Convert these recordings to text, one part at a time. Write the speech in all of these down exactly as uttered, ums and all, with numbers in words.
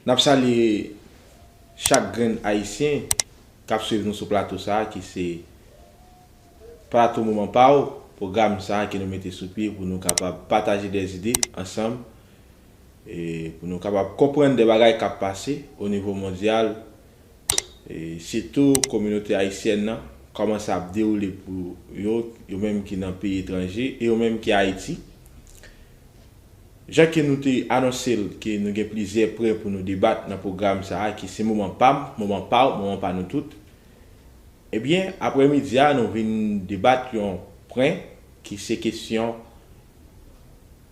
N ap salye chak grenn Ayisyen k ap swiv nou sou plato sa a, ki se Plato Moman Pa W, pwogram sa a ke nou mete sou pye pou nou kapab pataje dèzide ansanm, e pou nou kapab konprann de bagay k ap pase o nivo mondyal, e sitou kominote ayisyèn nan, kòman sa ap dewoule pou yo, yo menm ki nan peyi etranje, e yo menm ki Ayiti. Jan ke nou te anonse l, ke nou gen plizyè pwen pou nou debat nan pwogram sa a, ki se Moman Pa M, Moman Pa W, Moman Pa Nou Tout. Ebyen, aprèmidi a, nou vin debat yon pwen ki se kesyon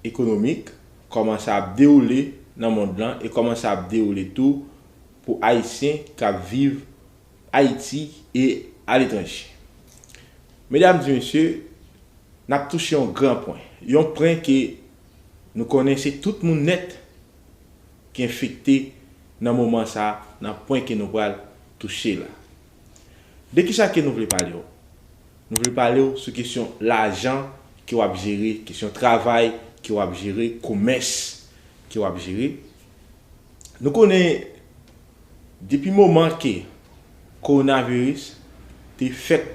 ekonomik, kòman sa ap dewoule nan mond lan e kòman sa ap dewoule tou pou Ayisyen k ap viv Ayiti e aletranje. Medam e mesye, n ap touche yon gran pwen. Yon pwen ke nou konnen se tout moun nèt ki enfekte nan moman sa a, nan pwen ke nou pral touche la. De kisa ke nou vle pale w? Nou vle pale w sou kesyon lajan ke w ap jere, kesyon travay ke w ap jere, komès ke w ap jere. Nou konnen depi moman ke kowonaviris te fèk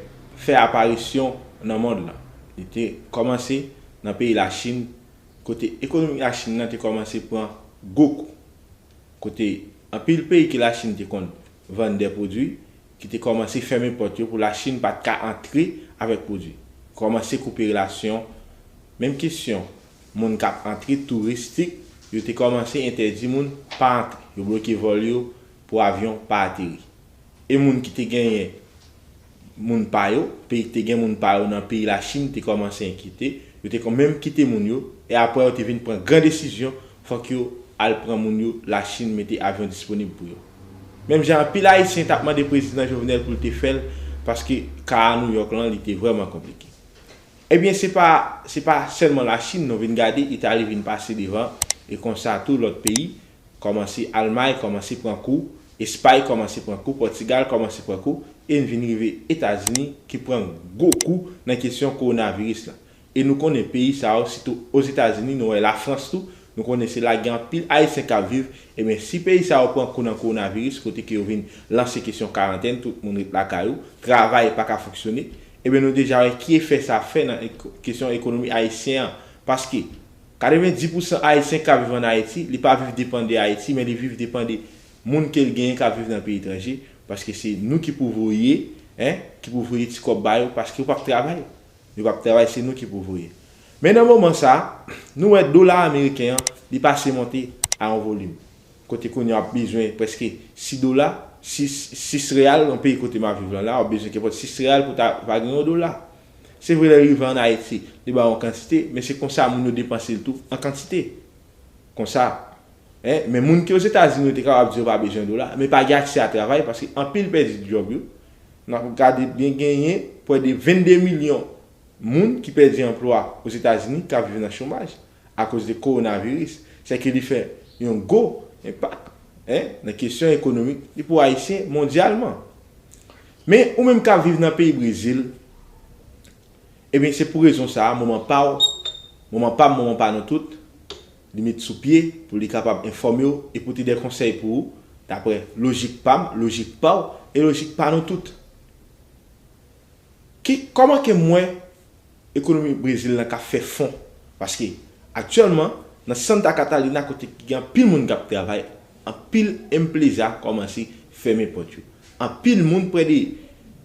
fè aparisyon nan mond lan, li te kòmanse nan peyi Lachin, kote ekonomi Lachin nan te kòmanse pran gwo kou. Kote anpil peyi ke Lachin te konn vann de pwodui, ki te kòmanse fèmen pòt yo pou Lachin pa t ka antre avèk pwodui. Kòmanse koupe relasyon, menm kesyon moun k ap antre touristik, yo te kòmanse entèdi moun pa antre. Yo bloke vòl yo pou avyon pa ateri. E moun ki te genyen moun pa yo, peyi ki te gen moun pa yo nan peyi Lachin te kòmanse enkyete, yo te kon menm kite moun yo, e apre yo te vin pran gran desizyon, fòk yo al pran moun yo Lachin mete avyon disponib pou yo. Menm jan anpil Ayisyen t ap mande prezidan Jovenel pou l te fè l, paske ka a Nouyòk lan li te vrèman konplike. Ebyen, se pa, se pa sèlman Lachin, nou vin gade, Itali vin pase devan, e konsa tou lòt peyi, kòmanse Almay kòmanse pran kou, Espay kòmanse pran kou, Pòtigal kòmanse pran kou, e n vin rive Etazini ki pran gwo kou nan kesyon kowonaviris la. E nou konnen peyi sa yo, sitou Ozetazini, nou wè Lafrans tou, nou konnen se la gen anpil Ayisyen k ap viv. Ebyen, si peyi sa yo pran kou nan kowonaviris, kote ke yo vin lanse kesyon karantèn, tout moun ret lakay ou, travay pa ka fonksyone, ebyen, nou deja wè ki efè sa fè nan ek- kesyon ekonomi ayisyen an. Paske katrevenndis pousan Ayisyen k ap viv ann Ayiti, li pa viv depann de Ayiti, men li viv depann de moun ke l genyen k ap viv nan peyi etranje, paske se nou ki pou voye, en, ki pou voye ti kòb ba yo, paske yo p ap travay. Yo p ap travay, se nou ki pou voye. Men nan moman sa a, nou wè dola ameriken an, li pase monte a yon volim. Kote kounye a w ap bezwen prèske sis dola, sis, sis reyal, nan peyi kote m ap viv lan la, w ap bezwen kenpòt sis reyal pou ta va gen yon dola. Se vre, lè l rive ann Ayiti, li ba w yon kantite, men se konsa moun yo depanse l tou an kantite. Konsa, en, men moun ki Ozetazini yo te kapab di yo pa bezwen dola, men pa gen aksè a travay, paske anpil pèdi djòb yo. N ap gade byen, genyen prè de vennde milyon moun ki pèdi anplwa Ozetazini k ap viv nan chomaj akoz de kowonaviris. Sèke li fè yon gwo enpak, en, nan kesyon ekonomik, li pou Ayisyen mondyalman. Men ou menm k ap viv nan peyi Brezil, ebyen, se pou rezon sa a, Moman Pa W, Moman Pa M, Moman Pa Nou Tout, li met sou pye pou li kapab enfòme w e pote de konsèy pou ou, daprè lojik pa m, lojik pa w e lojik pa nou tout. Ki, kòman ke m wè ekonomi Brezil lan ka fè fon? Paske, aktyèlman, nan Santa Catarina, kote ki gen anpil moun k ap travay, anpil empreza kòmanse fèmen pòt yo. Anpil moun, prè de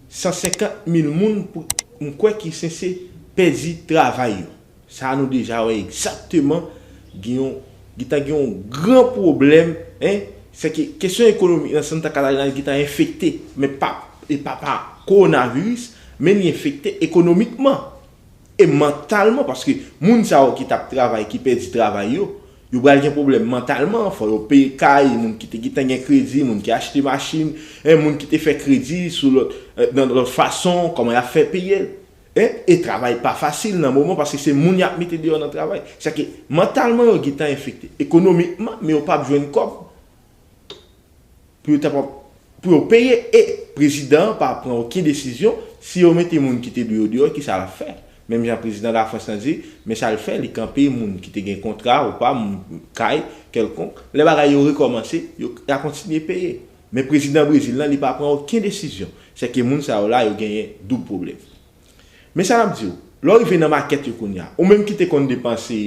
san senkant mil moun, pou, m kwè ki sanse pèdi travay yo. Sa a nou deja wè egzakteman, gen yon, gentan gen yon gran pwoblèm, en, sèke kesyon ekonomik nan Santa Catarina gentan enfekte, men pa, e pa pa kowonaviris, men li enfekte ekonomikman e mantalman, paske moun sa yo ki t ap travay, ki pèdi travay yo, yo pral gen pwoblèm mantalman, fò yo peye kay, moun ki te gentan gen kredi, moun ki achte machin, en, moun ki te fè kredi sou lòt, eh, nan lòt fason, kòman y ap fè peye l. En, e travay pa fasil nan moman, paske se moun y ap mete deyò nan travay. Sèke mantalman yo gentan enfekte, ekonomikman, men yo p ap jwenn kòb pou yo ta, pou yo peye, e prezidan an pa pran okenn desizyon. Si yo mete moun ki te dwe yo deyò, kisa l ap fè? Menm jan prezidan Lafrans lan di, men sa l fè, li kanpe moun ki te gen kontra ou pa moun kay kèlkonk. Lè bagay yo rekòmanse, yo ka kontinye peye. Men prezidan Brezil lan, li pa pran okenn desizyon. Sèke moun sa yo la, yo genyen doub pwoblèm. Men sa n ap di w, lè w rive nan makèt yo kounye a, ou menm ki te konn depanse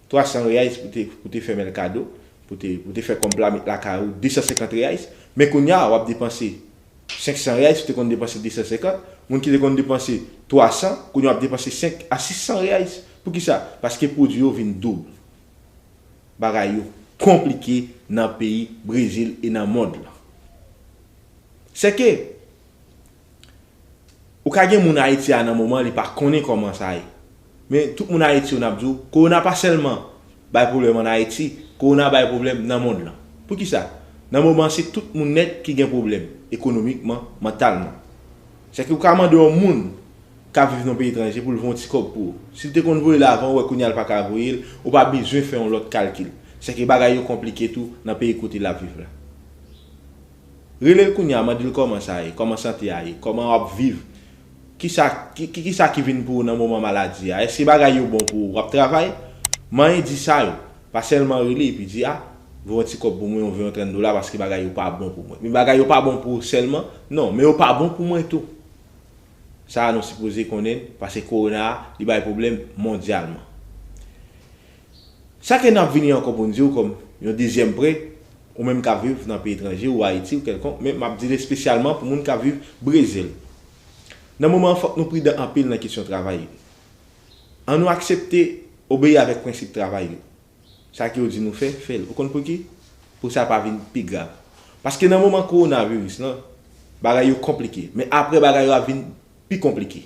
twa san reais pou te, pou te fè mèkado, pou te, pou te fè kòb pla lakay ou, de san senkant reais, men kounye a, w ap depanse senk san reais, ou te konn depanse de san senkant, moun ki te konn depanse twa san, kounye a w ap depanse senk a sis san reais. Poukisa? Paske pwodui yo vin doub. Bagay yo konplike nan peyi Brezil e nan mond lan. Sèke, ou ka gen moun Ayiti a nan moman li pa konnen kòman sa ye. Men tout moun Ayiti yo n ap di w, kowona pa sèlman bay pwoblèm ann Ayiti, kowona bay pwoblèm nan mond lan. Poukisa? Nan moman se tout moun nèt ki gen pwoblèm, ekonomikman, mantalman. Sèke ou ka mande yon moun k ap viv nan peyi etranje pou l voye yon ti kòb pou ou. Si l te konn voye l avan, ou wè kounye a l pa ka voye l, ou pa bezwen fè yon lòt kalkil. Sèke bagay yo konplike tou nan peyi kote l ap viv la. Rele l kounye a, mande l kòman sa ye, kòman sante a ye, kòman w ap viv, kisa ki, ki, kisa ki vin pou ou nan moman maladi a, èske bagay yo bon pou ou, w ap travay? Manyen di sa yo, pa sèlman rele epi di, a, voye yon ti kòb pou mwen, oubyen yon trant dola, paske bagay yo pa bon pou mwen. Men bagay yo pa bon pou ou sèlman, non, men yo pa bon pou mwen tou. Sa a nou sipoze konnen, paske kowona a, li bay pwoblèm mondyalman. Sa ke n ap vini ankò pou n di w kòm yon dezyèm pwen, ou menm k ap viv nan peyi etranje, ou Ayiti, ou kèlkonk, men m ap di l espesyalman pou moun k ap viv Brezil. Nan moman an, fòk nou pridan anpil nan kesyon travay yo. Ann nou aksepte obeyi avèk prensip travay yo. Sa ke yo di nou fè, fè l. Ou konn pouki? Pou sa pa vin pi grav. Paske nan moman kowonaviris lan, bagay yo konplike. Men apre bagay yo ap vin pi konplike.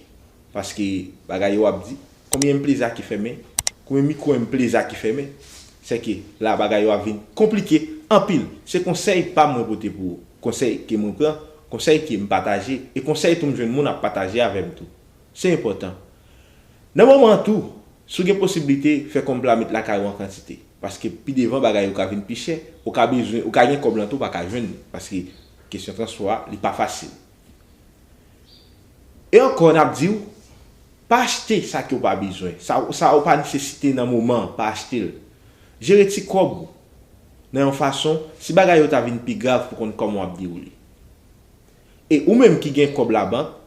Paske bagay yo ap di, konbyen enpleza ki fèmen, konbyen mikwo enpleza ki fèmen, sèke la bagay yo ap vin konplike anpil. Se konsèy pa m mwen pote pou ou. Konsèy ke mwen pran, konsèy ke m pataje, e konsèy tou m jwenn moun ap pataje avè m tou. Se enpòtan. Nan moman an tou, si w gen posiblite, fè kòb la met lakay ou an kantite. Paske pi devan, bagay yo ka vin pi chè, ou ka bezwen, ou ka gen kòb lan tou, ou pa ka jwenn li. Paske kesyon transpò a, li pa fasil. E ankò, n ap di w, pa achte sa ke w pa bezwen. Sa, sa ou pa nesesite nan moman an, pa achte l. Jere ti kòb ou nan yon fason, si bagay yo ta vin pi grav, pou konn kòman w ap dewoule. E ou menm ki gen kòb labank,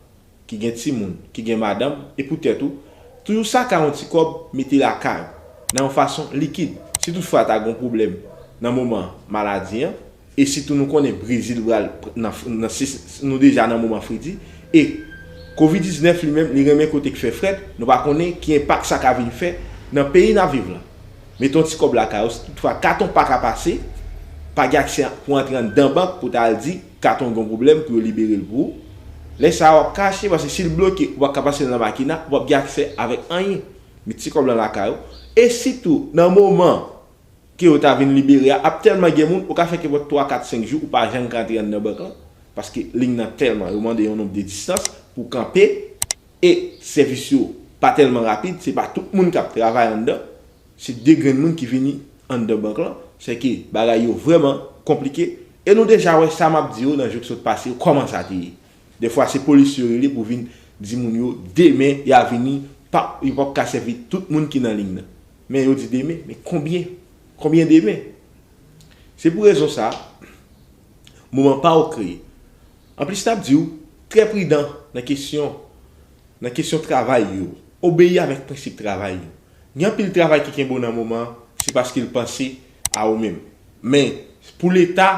ki gen timoun, ki gen madanm, e pou tèt ou, toujou saka yon ti kòb mete lakay ou, nan yon fason likid. Si toutfwa ta gen yon pwoblèm nan moman maladi an, e sitou nou konnen Brezil pral nan, nan, se, nou deja nan moman fredi, e kovid diznèf li menm, li renmen kote k fè frèt, nou pa konnen ki enpak sa ka vin fè nan peyi n ap viv lan. Mete yon ti kòb lakay ou, si toutfwa katon pa ka pase, pa gen aksè pou antre anndan bank pou ta al di katon gen yon pwoblèm pou yo libere l pou ou. Lè sa a, w ap ka achte, paske si l bloke, ou pa ka pase l nan makina, ou p ap gen aksè avèk anyen. Met ti kòb lan lakay ou. E sitou, nan moman ke yo ta vin libere a, ap tèlman gen moun, ou ka fè kenpòt twa, kat, senk jou, ou pa janm ka antre anndan bank lan, paske liy nan tèlman, yo mande yon nonb de distans pou kanpe, e sèvis yo pa tèlman rapid, se pa tout moun k ap travay anndan. Se de grenn moun ki vini anndan bank lan, sèke bagay yo vrèman konplike. E nou deja wè sa m ap di yo nan jou k sot pase yo, kòman sa te ye. Dèfwa se polis yo rele pou vin di moun yo demen y a vini, p ap, yo p ap ka sèvi tout moun ki nan liy nan. Men yo di demen, men konbyen? Konbyen demen? Se pou rezon sa a, moman pa w kreye. Anplis, n ap di w, trè pridan nan kesyon, nan kesyon travay yo. Obeyi avèk prensip travay yo. Gen anpil travay ki kenbe w nan moman an, se paske l panse a ou menm. Men, pou Leta,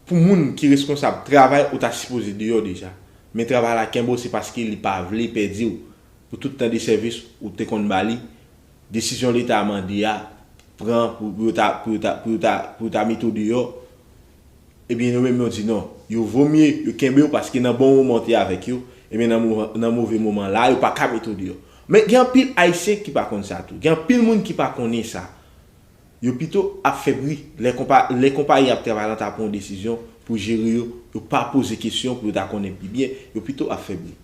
pou moun ki reskonsab travay, ou ta sipoze deyò deja. Men travay la kenbe w, se paske li pa vle pèdi w. Pou tout tan de sèvis ou te konn ba li, desizyon Leta a mande a pran pou, pou yo ta, pou yo ta, pou yo ta, pou yo ta mete w deyò, ebyen, yo menm yo di non. Yo vo mye yo kenbe w paske nan bon moman w te avèk yo, ebyen, nan mo-, nan move moman la, yo pa ka mete w deyò. Men gen anpil Ayisyen ki pa konn sa tou. Gen anpil moun ki pa konnen sa. Yo pito ap fè bri. Lè konpa-, lè konpayi ap travay lan ta pran yon desizyon pou jere yo, yo pa poze kesyon pou yo ta konnen pi byen, yo pito ap fè bri.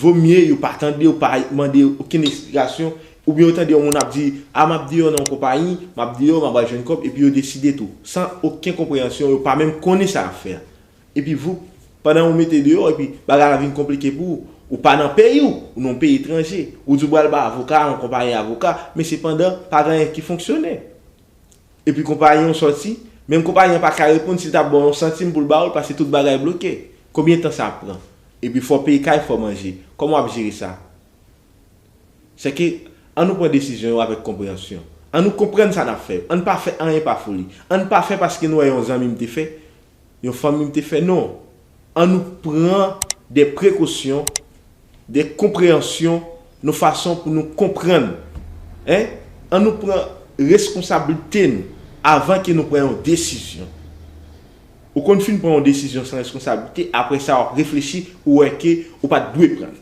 Vo mye yo pa tande, yo pa mande okenn esplikasyon, oubyen yo tande yon moun ap di, a, m ap deyò nan yon konpayi, m ap deyò, m ap al jwenn kòb, epi yo deside tou, san okenn konpreyansyon, yo pa menm konnen sa y ap fè a. Epi voup, pandan ou mete deyò, epi bagay la vin konplike pou ou, Ou pa nan peyi w, ou nan yon peyi etranje. Ou di w pral ba avoka, yon konpayi avoka, men sepandan, pa gen anyen ki fonksyone. Epi konpayi an sòti, menm konpayi an pa ka reponn si l t ap ba w yon santim pou l ba w l, paske tout bagay bloke. Konbyen tan sa ap pran? Epi fò w peye kay, fò w manje. Kòman w ap jere sa? Sèke, ann nou pran desizyon yo avèk konpreyansyon. Ann nou konprann sa n ap fè yo. Ann pa fè anyen pa foli. Ann pa fè paske nou wè yon zanmi m te fè, yon fanmi m te fè. Non. Ann nou pran de prekosyon, de konpreyansyon, yon fason pou nou konprann. Hein? Ann nou pran reskonsablite nou avan ke nou pran yon desizyon. Ou konn fin pran yon desizyon san reskonsablite, apre sa w ap reflechi, ou wè ke ou pa t dwe pran l.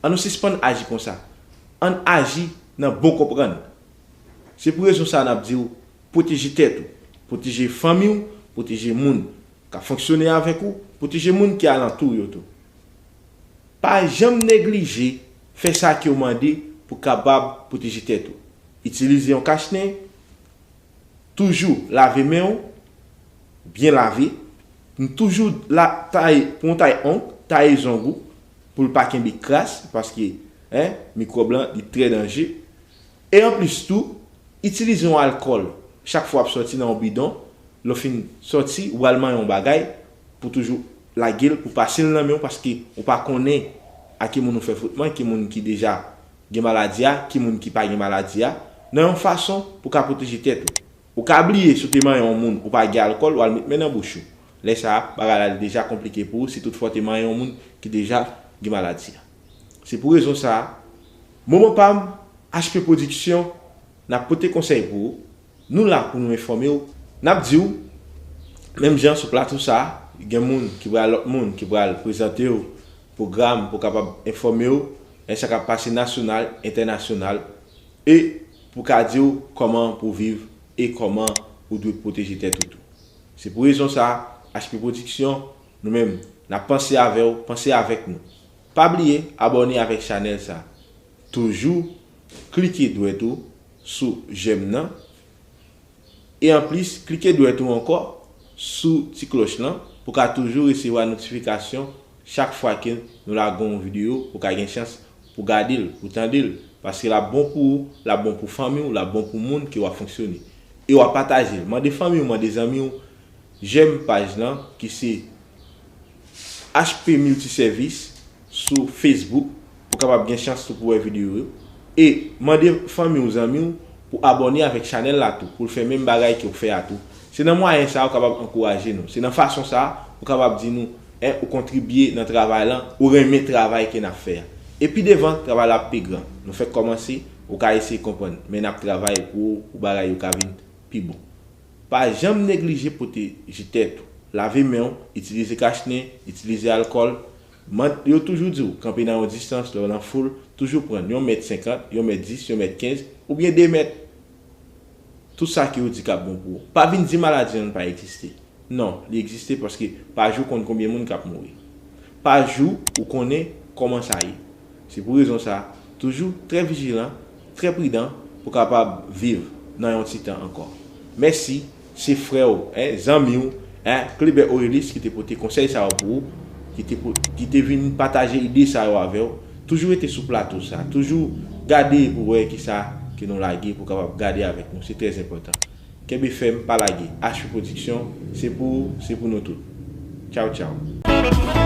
Ann nou sispann aji konsa. Ann aji nan bon konprann. Se pou rezon sa a n ap di w, pwoteje tèt ou, pwoteje fanmi w, pwoteje moun k ap fonksyone avèk ou, pwoteje moun ki alantou w yo tou. Pa janm neglije fè sa ke w mande pou w kapab pwoteje tèt ou. Itilize yon kachnen, toujou lave men w, byen lave. Nou toujou la, taye, pran yon tay ong, taye zong ou, pou l pa kenbe kras, paske, hein, mikwòb lan, li trè danje. E anplis tou, itilize yon alkòl chak fwa w ap sòti nan yon bidon, lè w fin sòti, ou al manyen yon bagay, pou toujou lage l, pou pase l nan men w, paske ou pa konnen a ki moun ou fè fwotman, ki moun ki deja gen maladi a, ki moun ki pa gen maladi a, nan yon fason pou w ka pwoteje tèt ou. Ou ka bliye si w te manyen yon moun, ou pa gen alkòl, w al met men nan bouch ou. Lè sa a, bagay la li deja konplike pou ou si toutfwa w te manyen yon moun ki deja gen maladi a. Se pou rezon sa a, moman pa m, H P Production, n ap pote konsèy pou ou. Nou la pou nou enfòme w. N ap di w, menm jan sou plato sa a, gen moun ki pral, lòt moun ki pral prezante w pwogram pou kapab enfòme w, e sa k ap pase nasyonal, entènasyonal, e pou ka di w kòman pou w viv e kòman ou dwe pwoteje tèt ou tou. Se pou rezon sa a, H P Production, nou menm, n ap panse avè w, panse avèk nou. Pa bliye abòne avèk chanèl sa a. Toujou klike dwèt ou sou jèm nan. E anplis, klike dwèt ou ankò sou ti klòch lan pou ka toujou resevwa notifikasyon chak fwa ke nou lage yon videyo, ou ka gen chans pou gade l, pou tande l. Paske l ap bon pou ou, l ap bon pou fanmi w, l ap bon pou moun ke w ap fonksyone. E w ap pataje l. Mande fanmi w, mande zanmi w, jèm paj lan ki se H P Multiservice sou Facebook pou kapab gen chans tou pou wè videyo yo. E mande fanmi w, zanmi w pou abòne avèk chanèl la tou, pou l fè menm bagay ke w fè a tou. Se nan mwayen sa a ou kapab ankouraje nou. Se nan fason sa a ou kapab di nou, en, ou kontribye nan travay lan, ou renmen travay ke n ap fè a. E pi devan, travay la ap pi gran. Nou fèk kòmanse, ou ka eseye konprann, men n ap travay pou, pou bagay yo ka vin pi bon. Pa janm neglije pwoteje tèt ou. Lave men w, itilize kachnen, itilize alkòl. Man, yo toujou di w, kanpe nan yon distans, lè w nan foul, toujou pran yon mèt senkant, yon mèt dis, yon mèt kenz, oubyen de mèt. Tout sa ke yo di k ap bon pou ou. Pa vin di maladi an pa egziste. Non, li egziste paske pa jou w konn konbyen moun k ap mouri. Pa jou ou konnen kòman sa ye. Se pou rezon sa, toujou trè vijilan, trè pridan pou kapab viv nan yon ti tan ankò. Mèsi, se frè w, en, zanmi w, en, Kleber Aurelis ki te pote konsèy sa yo pou ou, ki te, po- ki te vin pataje ide sa yo avè w. Toujou rete sou plato sa, toujou gade pou wè kisa ke nou lage pou kapab gade avèk nou. Se trè enpòtan. Kenbe fèm, pa lage. H P Production, se pou ou, se pou nou tout. Tchaw, tchaw.